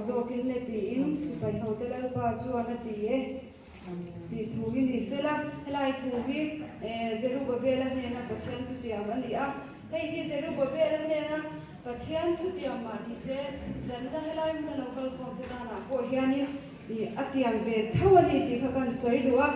zawkin le tiin sipai hote Lalpa chuan a ti e tih thu hi ni sela. Helai thu hi Zerubabela hnena Pathian thutiam a ni a. Hei hi Zerubabela hnena Pathian thutiam mah ni se, zanna helai hmuna lo kalkhawmte danah pawh hianin a tiam ve tho a ni tih kha kan sawi duh a.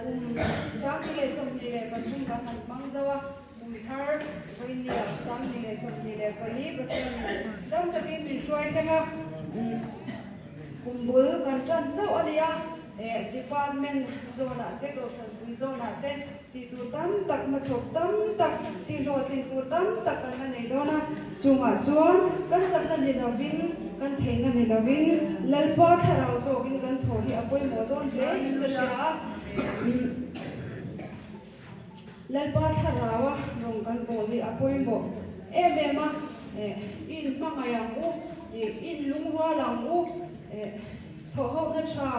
Kum 2023 kan han hmang zo a. Kum thar vawinia 2024 Pathianin dam takin min hruai thleng a, kum bul kan tan chauh a nia, department zawnah te, kohhranpui zawnah te tih tur tam tak, hmachhawp tam tak, tihhlawhtlin tur tam tak kan la nei dawn a, chungah chuan kan chakna ni lovin, kan theihna ni lovin Lalpa thlarau zawkin kan thawh hi a pawimawh dawn hle in ka hria a. Lalpa thlaraua rawng kan bawl hi a pawimawh em em a, i inhmangaih ang u, i inlungrual ang u, thawhhohna tha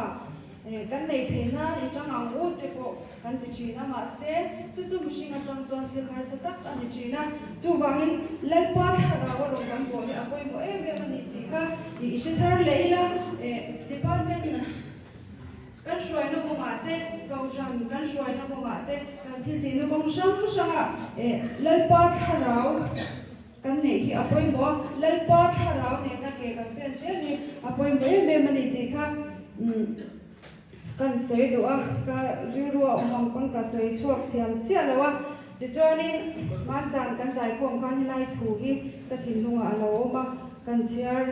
kan nei thei nan i tang ang u te pawh kan ti thin a, mahse chu chu mihring atang chuan thil harsa tak a ni thin a, chuvangin Lalpa thlaraua rawng kan bawl hi a pawimawh em em a ni tih kha i hre thar leh ila, department. Kan hruaina kawngah te, Kohhran kan hruaina kawngah te, kan thil tihna kawng hrang hrangah Lalpa thlarau kan neih hi a pawimawh a, Lalpa thlarau nena ke kan pen zel hi a pawimawh em em a ni tih kha kan sawi duh a, ka rilru a awm ang pawn ka sawi chhuak thiam chiah lo a. Tichuanin hmanzan kan zaikhawm khan helai thu hi ka thinlungah a lo awm a, kan chhiar.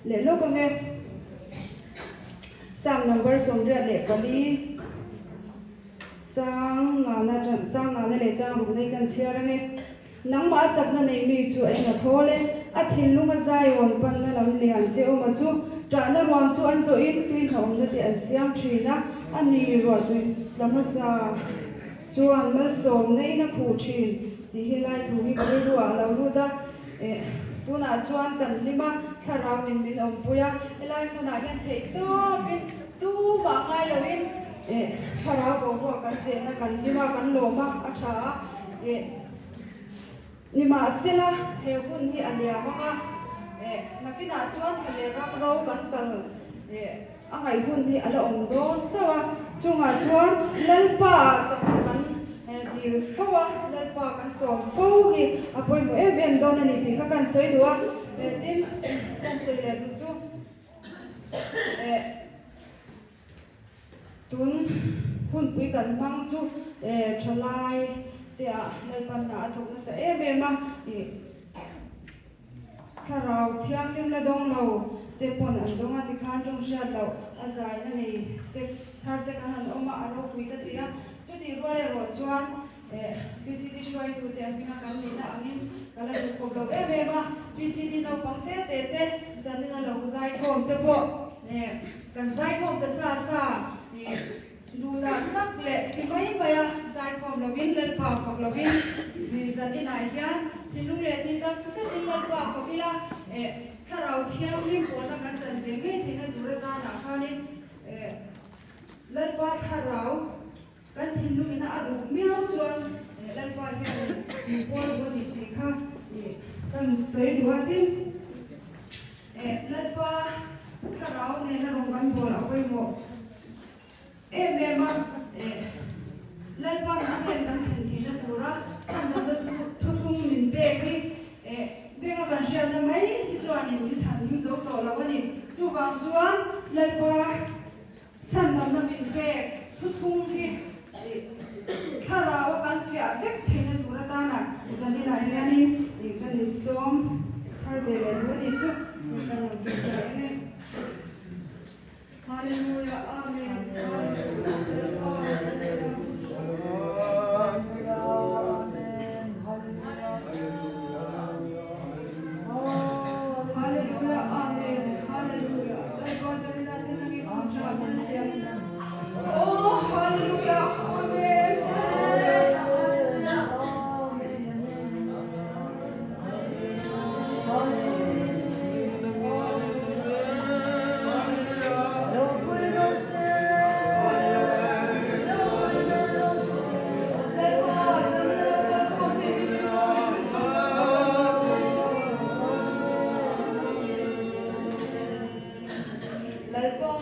Leh lawk ang e. Psalm number 84 chang ngana chang ngana leh chang ruk nei kan chhiar ang e. Nangmah a chakna nei mi chu a eng a thawl e, a thinlung a zaiawn panna lam lian te awm a chu ṭahna ruam chu an zawhin tui hlauhawmna te an siam ṭhin a, a ni ruah tui tla hmasa chuan malsawmna in a khuh ṭhin tih hi lai thu hi ka rilruah a lo lut a. Eh, tunah chuan kan hlim a, thlarau in min awmpui a, helai hmunah hian theih tawpin tumah ngai loin eh thlarau boruak kan chen a, kan hlim a, kan lawm a, a tha a, eh nimahsela he hun hi a liam ang a, eh nakinah chuan thla leh ram ro kan kal eh. A ngaih hun hi a la awm dawn chauh a, chungah chuan Lalpa ah chakna kan dil fo a, Lalpa kan sawm fo hi a pawimawh em em dawn a ni tih kha kan sawi duh a, tin kan sawi leh duh chu tun hunpui kan hmang chu thalai te ah Lalpa hna a thawk nasa em em a. Thlarau thianghlim la dawng lo te pawn an dawng a, tikhan tawng hriat loh a zaina nei te thar te kan han awm a, a ropui ka ti a. Chutih rual erawh chuan PCD hruaitu te a hminga kan nihna angin ka la duh khawp lo em em a, PCD naupang te te te zanin a lo zaikhawm te pawh kan zaikhawm ta sa sa. Duhdah tak leh ti mai mai a zaikhawm lovin Lalpa fak lovin mi zan inah hian thinlung leh ti tak zetin Lalpa fak ila eh thlarau thianghlim pawhna kan chan ve ngei theihna tur atanah khanin eh Lalpa thlarau kan thinlung ina a duh miau chuan eh Lalpa hianin min pawl duh a ni tih kha ih kan sawi duh a tin eh Lalpa thlarau nena rawn kan bawl a pawimawh. Em em a, eh, Lalpa'n a hnen kan thlen theihna tura chhandamna thuthlung min pek hi, eh, benga kan hriatna mai hi chuanin min chhanhim zo tawh lo a ni. Chuvang chuan Lalpa chhandamna min pek thuthlung hi, eh, thlaraua kan fiah vek theihna tur atana zaninah hianin, eh, kan insawm thar ve leh duh a ni chu, eh, ka rawn tih ta em e. Hallelujah Amen Hallelujah Amen Hallelujah Lalpa zanina te nangin hun tha min siam Oh Hallelujah Amen Hallelujah. Lalpa.